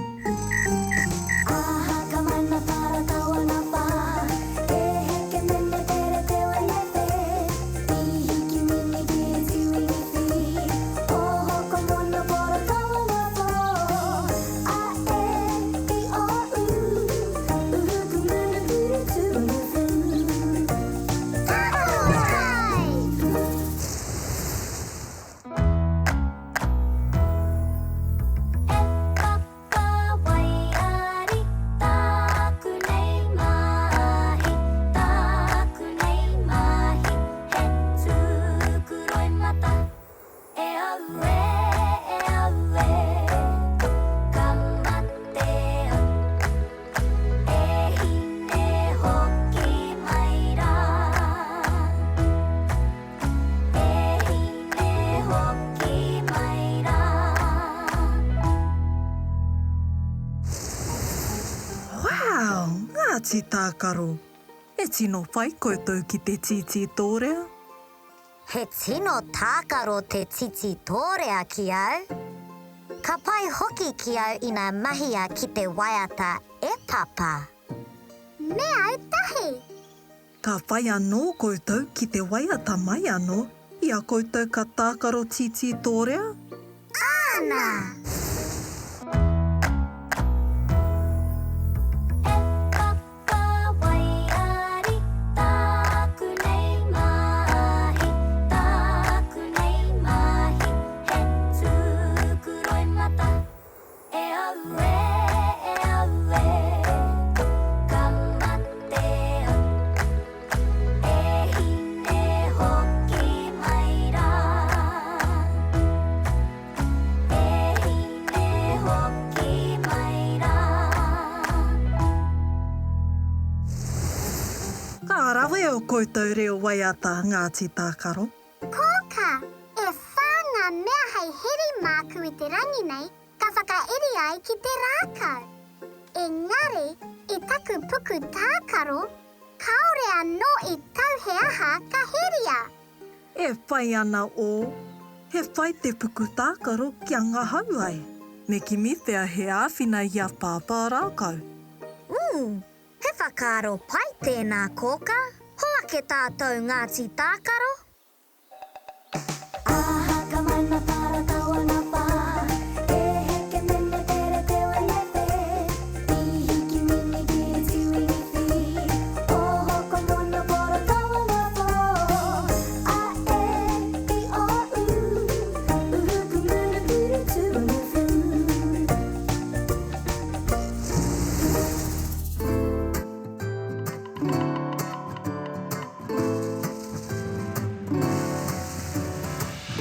S1: Wow! Ngāti Tākaro! E tino pai koutou ki te tītī tōrea.
S2: He tino tākaro te titi tōrea ki au. Ka pai hoki ki au ina mahia ki te waiata E Papa. Me au tahi!
S1: Ka whai anō koutou ki te waiata mai anō i a koutou ka tākaro tītī tōrea?
S2: Āna!
S3: E whakawaiari tāku nei mahi, tāku nei mahi, he tuku roimata. E aue, e aue, ka mate au. E hine hoki mai rā. E hine hoki mai rā.
S1: Ka rawe o koutou reo waiata Ngāti Tākaro.
S2: Kōkā, e whā ngā mea hei heri māku i te rangi nei ka whakairi ai ki te rākau. Engari, i taku puku tākaro, kāore anō i tau he aha ka heria.
S1: E whai ana ō, he whai te puku tākaro kia ngahau ai. Me kimi pea he āwhina i a Pāpā Rākau.
S13: Ū, he whakaaro pai tēnā kōkā, hoake tātou Ngāti Tākaro.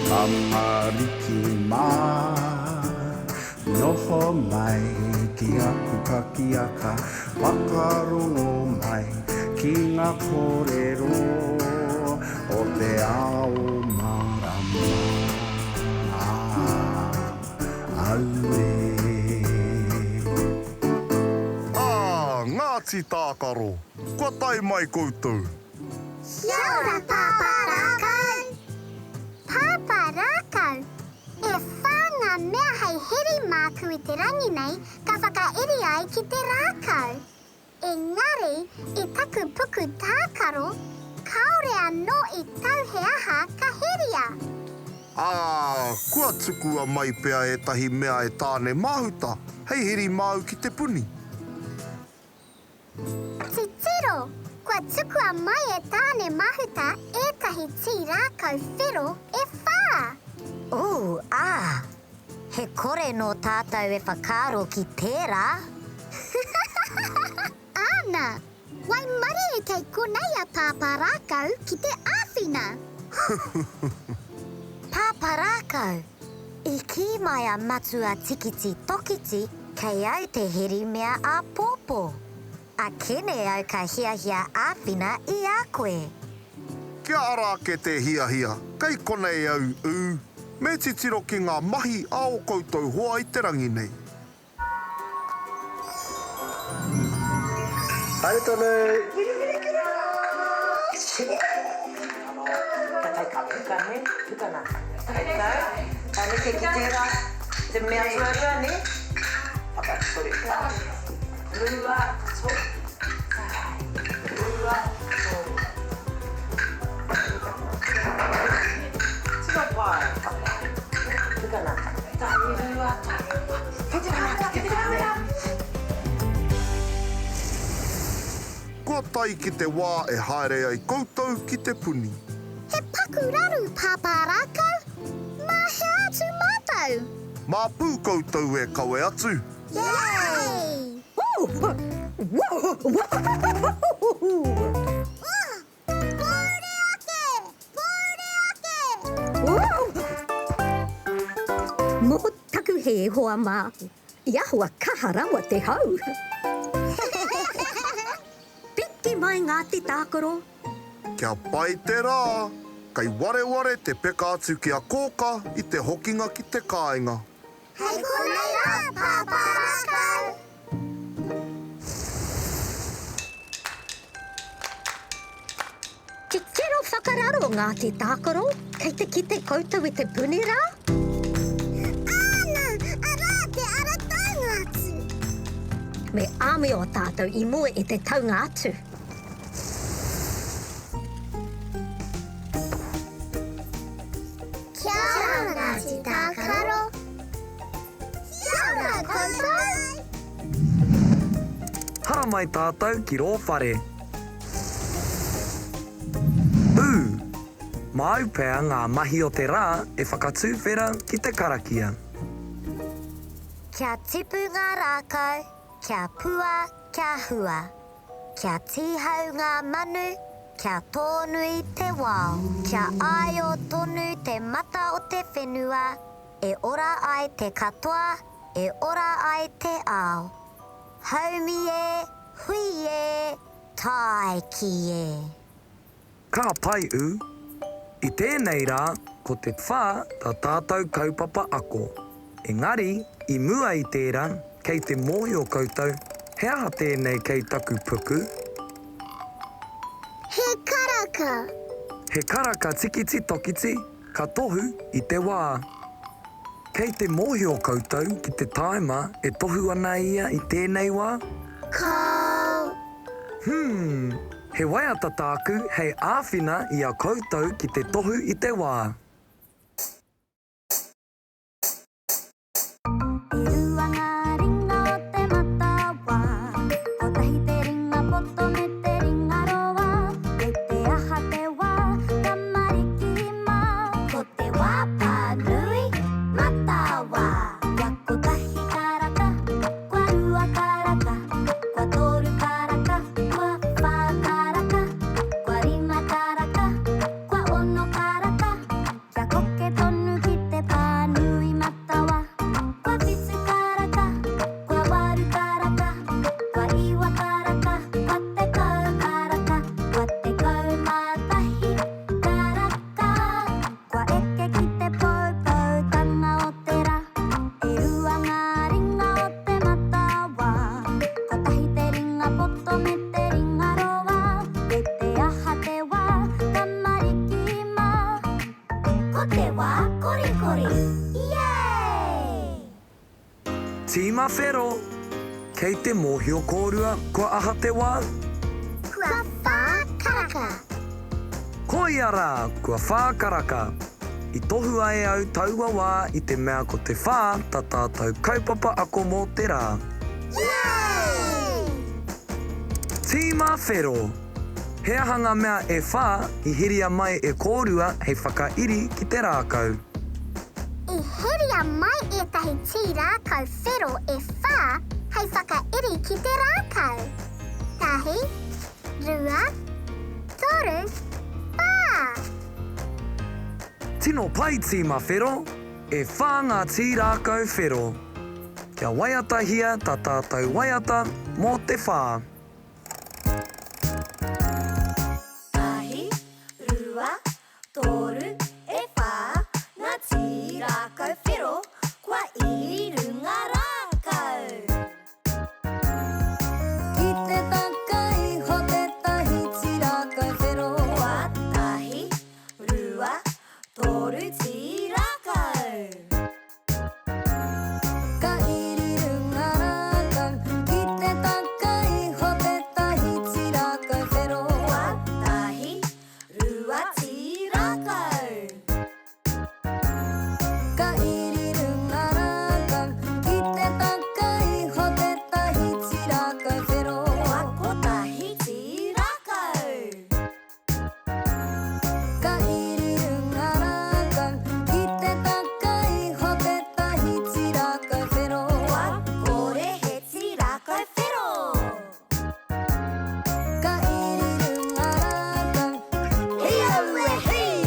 S4: Tamariki mā, noho mai ki aku pakiaka, whakarongo mai ki ngā kōrero o te ao mārama. Auē.
S5: Ā, Ngāti Tākaro, kua tae mai koutou.
S2: Kia ora Pāpā Rākau! Pāpā Rākau, e whā ngā mea hei heri māku i te rangi nei ka whakairi ai ki te rākau. Engari, i taku puku tākaro, kāore anō i tau he aha ka heria.
S5: Ā, kua tukua mai pea ētahi mea e Tāne Māhuta hei heri māu ki te puni.
S2: Titiro! Kua tukua mai e Tāne Mahuta ētahi tī rākau whero e whā!
S13: Ooh, ā! He kore nō tātou e whakaaro ki tērā!
S2: Āna! Waimarie kei konei a Pāpā Rākau ki te āwhina!
S13: Pāpā Rākau! I kī mai a Matua Tikiti Tokiti kei au te heri mea āpōpō. Akene au ka hiahia āwhina i a koe.
S5: Kia ara ake te hiahia, kei konei au, ū, me titiro ki ngā mahi a ō koutou hoa i te rangi nei.
S15: Haere tonu!
S14: Ka tae ka puka, ne? Puka na. Hei tau. Ka neke ki tera, te mea tuarua, ne? Whakatoru. Rua, to, tai. Rua, toru. Tino pai. Puka na. Tai, rua, toru.
S5: Kua tae ki te wā e haere ai koutou ki te puni.
S2: He paku raru, Pāpā Rākau. Mā hea atu mātou?
S5: Mā pū koutou e kawe atu.
S2: Yay! Pōuri ake! Pōuri ake!
S7: Mō taku hē, hoa mā, i ahua kaha rawa te hau. Piki mai Ngāti Tākaro.
S5: Kia pai te rā, kei wareware te peka atu ki a Kōka i te hokinga ki te kāinga.
S2: Hei konei rā, Pāpā Rākau!
S7: Titiro whakararo Ngāti Tākaro, kei te kite koutou i te puni rā?
S2: Āna, arā te ara taunga atu!
S7: Me āmio tātou i mua i te taunga atu.
S2: koutou!
S9: Haramai tātou ki rō whare. Ū! Māu pea ngā mahi o te rā e whakatuwhera ki te karakia.
S13: Kia tipu ngā rākau, kia pua, kia hua. Kia tīhau ngā manu, kia tōnui te wao. Kia āio tonu te mata o te whenua, e ora ai te katoa, e ora ai te ao. Haumi e, hui e, tāiki e.
S9: Ka pai ū. I tēnei rā, ko te whā tā tātou kaupapa ako. Engari, i mua i tērā, kei te mōhio koutou, he aha tēnei kei taku puku?
S2: He karaka.
S9: He karaka tikiti tokiti ka tohu i te wā. Kei te mōhio koutou ki te tāima e tohu ana ia i tēnei wā?
S2: Kāo.
S9: Hmm, he waiata tāku hei āwhina i a koutou ki te tohu i te wā.
S3: E rua ngā ringa o te matawa, kotahi te ringa poto me te ringa roa, kei te aha te wā, tamariki mā. Ko te wā pānui matawa. Kua kotahi karaka, kua rua karaka, kua toru karaka, kua whā karaka, kua rima karaka, kua ono karaka. Kia koke tonu ki te pānui matawa. Kua whitu karaka, kua waru karaka, kua iwa karaka, kua tekau karaka, kua 11 karaka. Kua eke ki te poupoutanga o te ra. E rua ngā ringa o te matawa. Kotahi te ringa poto me te ringa roa. Kei te aha te wā, tamariki mā. Ko te wā korikori. Yay!
S9: Tīma whero! Kei te mōhio kōrua kua aha te wā?
S2: Kua whā karaka.
S9: Koia rā, kua whā karaka. I tohua e au taua wā i te mea ko te whā tā tātou kaupapa ako mō te rā.
S2: Yay!
S9: Tīma whero! He aha ngā mea e whā i heria mai e kōrua hei whakairi ki te rākau?
S2: I heria mai ētahi tī rākau whero e whā hei whakairi ki te rākau. Tahi, rua, toru, whā!
S9: Tino pai tīma whero, e whā ngā tī rākau whero. Kia waiatahia tā tātou waiata mō te whā.
S3: Tahi, rua, toru, e whā, ngā tī rākau whero kua iri runga rākau. Ki te taka iho tētahi tī rākau whero. Kua tahi, rua, toru tī rākau. Ka iri runga rākau, ki te taka iho tētahi tī rākau whero. Kua tahi, rua tī rākau. Ka iri runga rākau, ki te taka iho tētahi tī rākau whero. Kua kotahi tī rākau. Ka iri runga rākau, ki te taka iho tētahi tī rākau whero. Kua kore he tī rākau whero. Ka iri runga rākau, hei aue hei!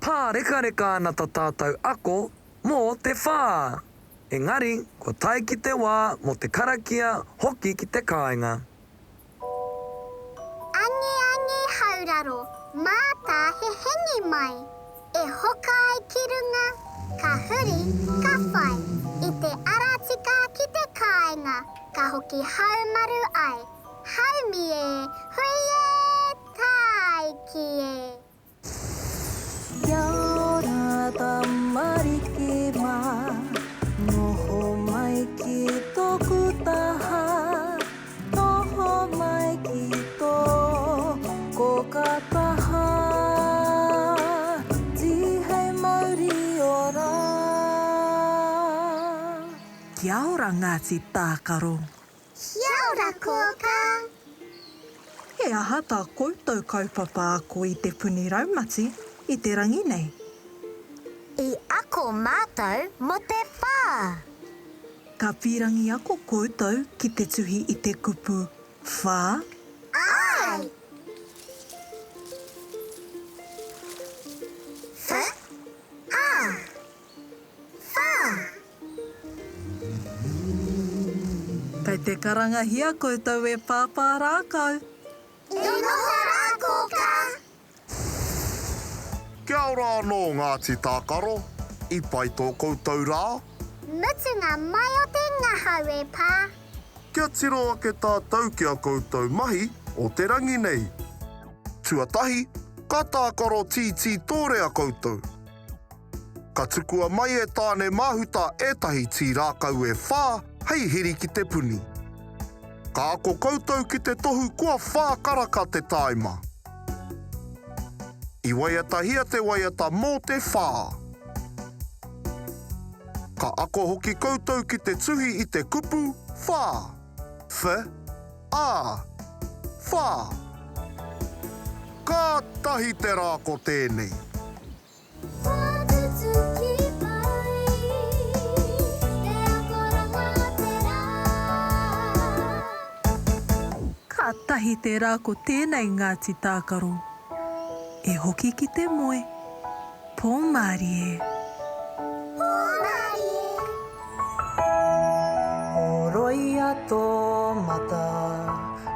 S9: Pārekareka ana ta tātou ako mō te whā! Engari, kua tae ki te wā mō te karakia hoki ki te kāinga.
S2: Angiangi hauraro, mātā he hengi mai, E hoka ai ki runga, ka huri, ka whai, I te ara tika ki te kāinga, ka hoki haumaru ai, Haumi e, hui e, tāiki e.
S12: Kia ora tamariki mā, noho mai ki tōku taha, noho mai ki tō kōkā taha, tīhei mauri ora.
S1: Kia ora Ngāti Tākaro.
S2: Kia ora Kōkā.
S1: He aha tā koutou kaupapa ako i te puni raumati i te rangi nei?
S13: I ako mātou mō te whā.
S1: Ka pīrangi ako koutou ki te tuhi i te kupu whā?
S2: Āe! Wh, ā. Whā!
S1: Kei te karangahia koutou e Pāpā Rākau.
S2: E noho rā, Kōkā!
S5: Kia ora anō Ngāti Tākaro, i pai tō koutou rā?
S2: Mutunga mai o te ngahau e pā.
S5: Kia tiro ake tātou ki a koutou mahi o te rangi nei. Tuatahi, ka tākaro tītī tōrea koutou. Ka tukua mai e Tāne Māhuta ētahi tī rākau e whā hei heri ki te puni. Ka ako koutou ki te tohu kua whā karaka te tāima. I waiatahia te waiata mō te whā. Ka ako hoki koutou ki te tuhi i te kupu whā, wh, a, whā. Kātahi te rā ko tēnei!
S1: Kātahi te rā ko tēnei Ngāti Tākaro. E hoki ki te moe. Pō mārie.
S2: Pō mārie.
S12: Horoia tō mata,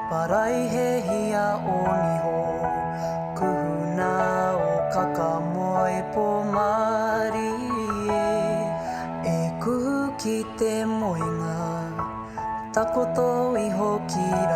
S12: paraihehia ō niho, kuhuna ō kakamoe pō mārie, e kuhu ki te moenga, takoto iho ki.